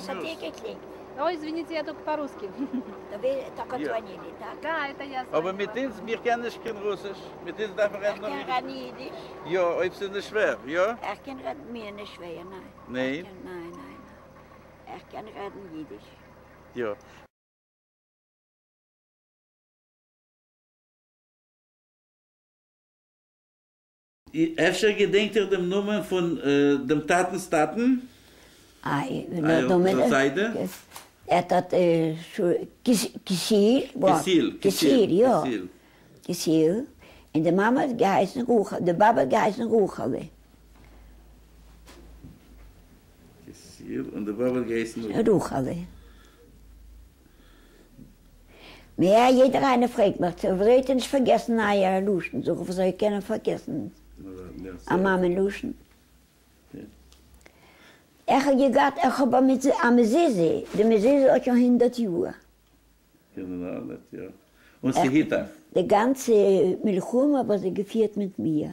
וואס האט איר געקלינגט? Ой, извините, я только по-русски. טאקע звонили, так? Да, это я אבער מיט אונז, מיר קענען נישט קיין רוסיש, מיט אונז דארף מען רעדן נאר אידיש. איך קען רעדן אידיש. יא, אויב ס'איז נישט שווער, יא? איך קען רעדן, מיר נישט שווער, ניין. ניין? ניין, ניין. איך קען רעדן אידיש. יא. אפשר געדענקט איר דעם נאמען פון דעם טאטנ'ס טאטן? איי, אייער זיידע? ער האט קיסיל, קיסיל, קיסיל, יא, קיסיל, און די מאמע האט געהייסן רחל, די באבע האט געהייסן רחל'ע. קיסיל, און די באבע האט געהייסן רחל'ע. מער יעדער איינער פרעגט מיך צו וויאזוי האט איר נישט פארגעסן אייער לשון, זאג איך וויאזוי קען מען פארגעסן א מאמע לשון. איך האב געגאט איך האב א מזוזה, די מזוזה האט שוין הונדערט יאר. און ס'היט אייך. די גאנצע מלחמה האב איך זי געפירט מיט מיר.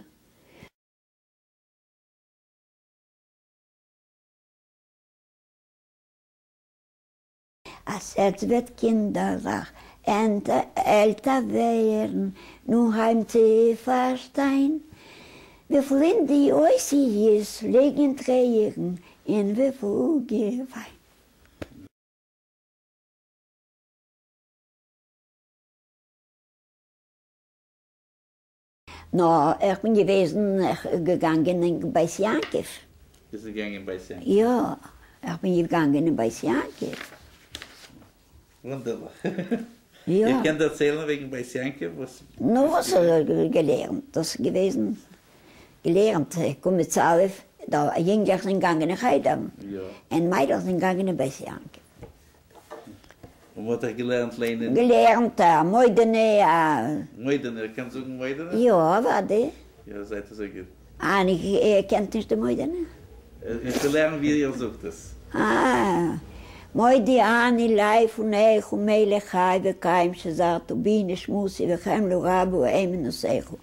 אַז עץ וועט קינדערלעך עלטער ווערן, נו הייבן צו פאַרשטיין, וויפל אין די אותיות ליגן טרערן און וויפל געוויין. נאָר איך בין געוועזן, איך געגאַנגען אין בית יעקב. ביסט געגאַנגען אין בית יעקב? יאָ, איך בין געגאַנגען אין בית יעקב. וואונדערליך. יא. איר קענט דערציילן וועגן בית יעקב? וואס? נו, וואס האב איך געלערנט? דאס איז געוועזן געלערנט קמץ א', די יונגלעך זענען געגאנגען אין חדר, און מיידלעך זענען געגאנגען אין בית יעקב. און וואו האט אייך געלערנט ליינען? געלערנט א מודענע א. מודענע, איר קענט זאגן מודענע? יא, אוודאי. יא, זייט אזוי גוט. אה, איר קענט נישט די מודענע? איך וויל הערן ווי איר זאגט עס. אה, מודה אני לפניך מלך חי וקיים שעזרת בי נשמתי בחמלה רבה אמונתך.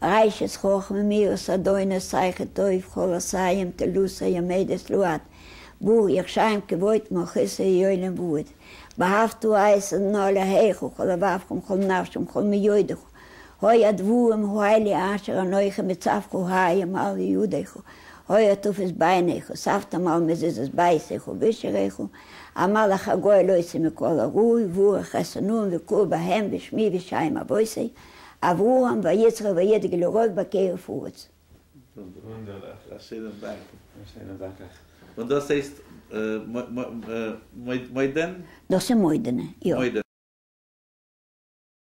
ראשית חכמה מיראת אדוני שכל טוב כל עושיהם תהלתו עומדת לעד ברוך שם כבוד מלכותו לעולם ועד ואהבת את אדוני אלהיך בכל לבבך ובכל נפשך ובכל מאודך הוי הדברים האלה אשר אנכי מצווך היום על ידך היה תופס בעיניך וסבתם על מזוזות ביתך ובשעריך המלאך הגואל אותי מכל הרע וברך את הנועם וקרא בהם בשמי ושם אבותי אברהם ויצחק וידגל לרוב בקרב הארץ. וואונדערליך, א שענעם דאנק. א שענעם דאנק אייך. און דאס הייסט מוידען? דאס איז מוידענע, יא. מוידענע.